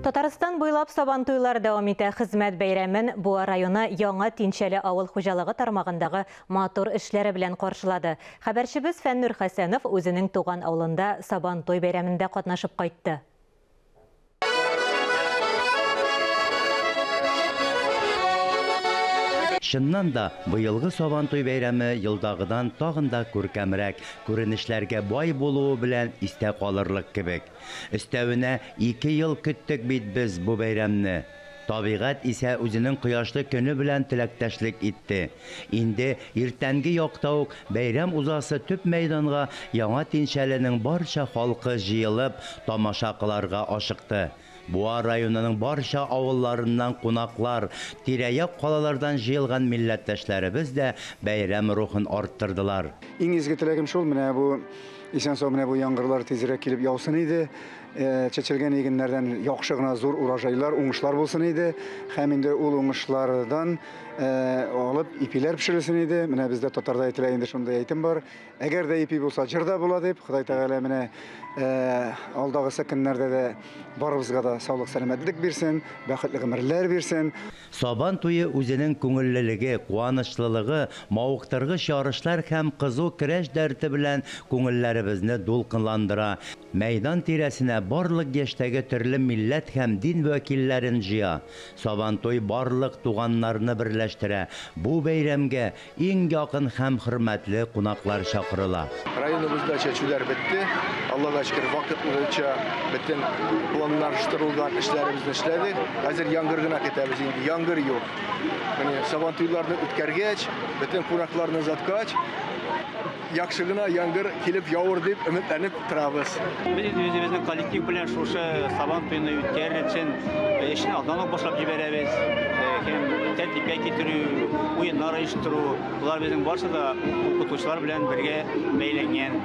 Татарстан буйлап Сабантуйлар дәвам итә. Хезмәт бәйрәмен Буа районы Яңа Тинчәле авыл хуҗалыгы тармагындагы матур эшләре белән каршылады. Хәбәрчебез Фәннүр Хәсәнов үзенең туган авылында Сабантуй бәйрәмендә катнашып кайтты. Чыннан да, быелгы Сабантуй бәйрәме елдагыдан тагын да күркәмрәк, күренешләргә бай булуы белән истә калырлык кебек. Өстәвенә, 2 ел көттек бит без бу бәйрәмне. Табигать исә үзенең кояшлы көне белән теләктәшлек итте. Инде иртәнге якта ук бәйрәм узасы төп мәйданга Яңа Тинчәленең барча халкы җыелып, тамаша кыларга ашыкты. Буа районының барча авылларыннан кунаклар, тирә-як калалардан җыелган милләттәшләребез дә бәйрәм рухын арттырдылар. Иң изге теләгем шул, менә бу исән-сау менә бу яңгырлар тизрәк килеп яусын иде. Чәчелгән игеннәрдән яхшы гына зур урожайлар, уңышлар булсын иде. Һәм инде ул уңышлардан алып ипиләр пешерелсен иде. Менә бездә татарда әйтелә инде шундый әйтем бар. Әгәр дә ипи булса, җыр да була дип, Ходай Тәгалә менә алдагысы көннәрдә дә барыбызга да саулык, сәламәтлек бирсен, бәхетле гомерләр бирсен. Сабан туе үзенең күңеллелеге, куанычлылыгы, мавыктыргыч ярышлар һәм кызу көрәш дәрте белән күңелләребезне дулкынландыра. Мәйдан тирәсенә барлык яшьтәге төрле милләт һәм дин вәкилләрен җыя. Сабантуй барлык туганнарны берләштерә. Бу бәйрәмгә иң якын һәм хөрмәтле кунаклар чакырыла. Районыбызда чәчүләр бетте. Аллага шөкер, вакытлыча бөтен планлаштырылган эшләребезне эшләдек. Хәзер яңгыр гына көтәбез инде, яңгыр юк. Менә Сабантуйларны үткәргәч, бөтен кунакларны озаткач, яхшы гына яңгыр килеп явыр дип өметләнеп торабыз. Без үзебезнең коллектив белән шушы Сабантуйны үткәрер өчен эшне алдан ук башлап җибәрәбез. Һәм тәртипкә китерү, уеннар оештыру, болар безнең барысы да укытучылар белән бергә бәйләнгән.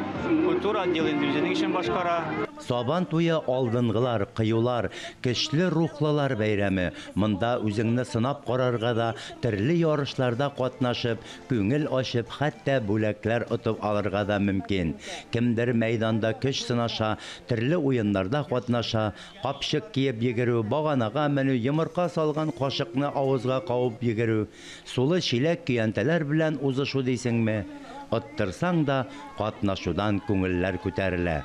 Культура отделы инде үзенең эшен башкара. Сабан туе алдынгылар, кыюлар, көчле рухлылар бәйрәме. Монда үзеңне сынап карарга да, төрле ярышларда катнашып, күңел ачып, хәтта бүләкләр отып алырга да мөмкин. Кемдер мәйданда көч сынаша, төрле уеннарда катнаша, капчык киеп йөгерү, баганага менү, йомырка салган кашыкны авызга кабып йөгерү, сулы чиләк көянтәләр белән узышу дисеңме? Оттырсаң да катнашудан күңелләр күтәрелә.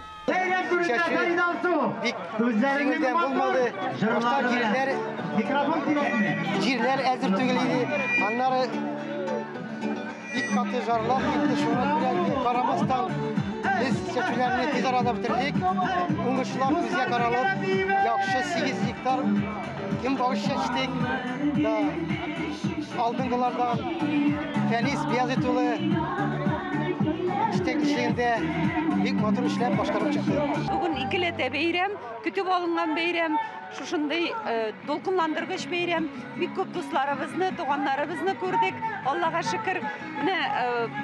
Чәчү бик җиңелдән булмады. Башта җирләр әзер түгел иде. Аннары бик каты жарлап китте. Шуңа күрә карамастан без чәчүләрне тиз арада бетердек. Уңышлар күзгә каралып, яхшы 8 гектар көнбагыш чәчтек. Алдынгылардан Фәнис Биязит улы җитәкчелегендә бик матур эшләп башкарып чыкты. Бүген икеләтә бәйрәм, көтеп алынган бәйрәм, шушындый дулкынландыргыч бәйрәм. Бик күп дусларыбызны, туганнарыбызны күрдек. Аллага шөкер, менә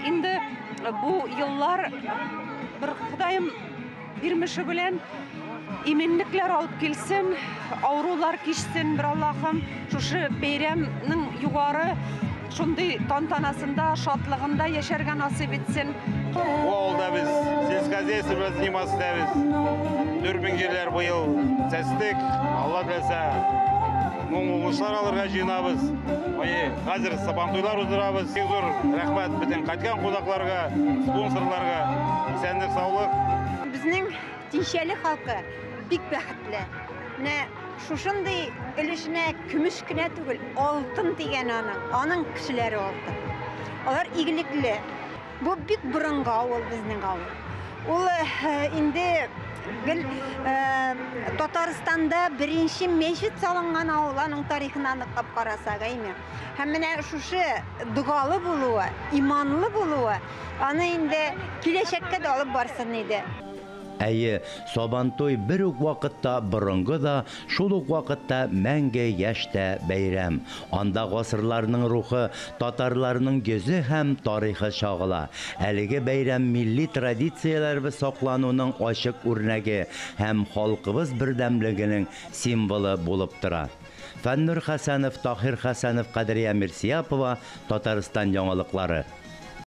инде бу еллар бер Ходаем бирмеше белән иминлекләр алып килсен, авырулар кичсен, бер Аллаһым шушы бәйрәмнең югары шундый тантанасында, шатлыгында яшәргә насыйп итсен. Бу авылда без сельскохозяйство белән заниматься итәбез. 4000 җирләр быел чәчтек. Алла теләсә, мул уңышлар алырга җыенабыз. Хәзер Сабантуйлар уздырабыз. Бик зур рәхмәт бөтен кайткан кунакларга, спонсорларга. Исәнлек, саулык. Безнең Тинчәле халкы бик бәхетле. Менә шушындый өлешенә көмеш кенә түгел, алтын дигән аның. Аның кешеләре алтын. Алар игелекле. Бу бик борынгы авыл безнең авыл. Ул инде гел Татарстанда беренче мәчет салынган авыл, аның тарихына ныклап карасак, әйме. Һәм менә шушы догалы булуы, иманлы булуы аны инде киләчәккә дә алып барсын иде. Әйе, Сабантуй бер үк вакытта борынгы да, шул ук вакытта мәңге яшь тә бәйрәм. Анда гасырларның рухы, татарларның йөзе һәм тарихы чагыла. Әлеге бәйрәм милли традицияләребез саклануның ачык үрнәге һәм халкыбыз бердәмлегенең символы булып тора. Фәннур Хәсәнов, Таһир Хәсәнов, Кадрия Мирсияпова, Татарстан яңалыклары.